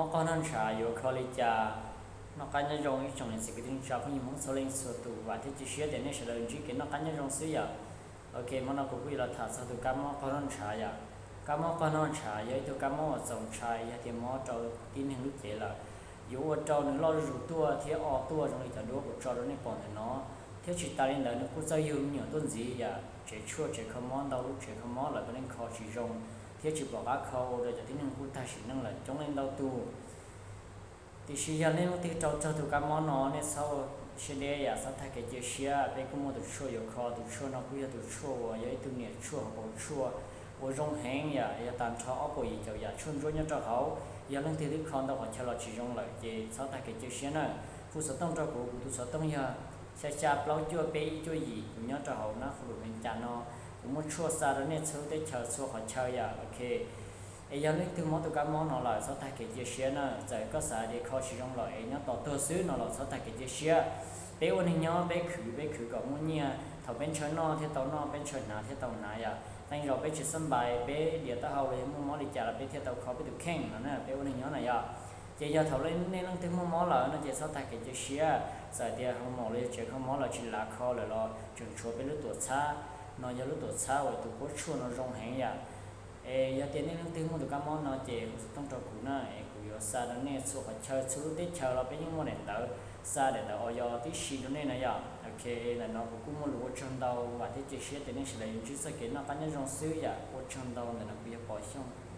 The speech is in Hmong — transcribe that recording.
Mob qoj noj ntshav yuav kho li cas? Noj qab nyob zoo ib tsoom niam txiv kwv tij neej tsa phooj ywg Hmoob txhua leej txhua tus, vam thiab cia siab tias nej sawv daws ntsib kev noj qab nyob zoo xwb yom. Ok, hmo no kuv kuj yuav los tham txog tus kab mob qoj noj ntshav yom. Kab mob qoj noj ntshav yog ib tug kab mob uas txaus ntshai, yog tias mob rau tib neeg lub cev lawm, yuav ua rau nws loj zuj zus tuaj thiab o tuaj zoo li cov duab kuv tso rau nej pom ntawm no. Thiab tsis tas li ntawd nws kuj txawj yug me nyuam tuaj ntxiv yom. Tsev tshuaj tsev kho mob ntau lub tsev kho mob lawv puav leej kho tsis zoo thiab tsis pom qab kho, ua rau cov tib neeg kuj tag sim neej lawm coob leej ntau tus. Tiam sis yog nej leej twg raug raug tus kab mob no nej txhob siab deb yom, txhob tag kev cia siab. Peb kuj muaj tus tshuaj yuav kho, tus tshuaj no kuj yog tus tshuaj uas yog ib tug niam tshuaj hauv paus tshuaj uas zoo heev yom, yog tag nrho ob puas yim caum yam tshuaj ntsuab nyob rau hauv. Yog leej twg twb kho ntau qhov chaw los tsis zoo lawm ces txhob tag kev cia siab na. Hu xov tooj rau kuv, kuv tus xov tooj yog xya xya plaub cuaj peb ib cuaj yim, kuv nyob rau hauv Nab Qhua Lus Vees Cas no. Kuv muaj tshuaj xa rau nej txhua lub teb chaws txhua qhov chaw yom. Ok, es yog leej twg mob tus kab mob no lawm txhob tag kev cia siab na. Txawm koj xav tias kho tsis zoo lawm es nyob tos tuag xwb no los txhob tag kev cia siab. Peb ua neeg nyob peb khwv, peb khwv kom muaj nyiaj, thaum peb ntshaw noj thiaj tau noj, peb ntshaw hnav thiaj tau hnav yom. Qee zaus peb tsis xab npais, peb dias taub hau los yog muaj mob li cas los peb thiaj tau kho peb tus kheej no na, peb ua neeg nyob na yom. Ces yog thaum nej leej twg muaj mob lawm no ces txhob tag kev cia siab. Txawm tias hoo maum los yog tsev kho mob lawm tsis lav kho lawm los tseem tshuav peb lub tuam txhab. No yog lub tuam txhab uas tus kab tshuaj no zoo heev yom. Es yog tias nej leej twg muaj tus kab mob no ces hu xov tooj rau kuv na, es kuv yuav xa rau nej txhua qhov chaw txhua lub teb chaws los peb yeej muaj daim ntawv xa daim ntawv Oyos tib si rau nej na yom. Ok, ntawm no kuv kuj muaj lus ua tsaug ntau, vam thiab cia siab tias nej sawv daws yuav ntsib txoj kev noj qab nyob zoo xwb yom. Ua tsaug ntau, ntawm no kuv yog Pov Xyooj.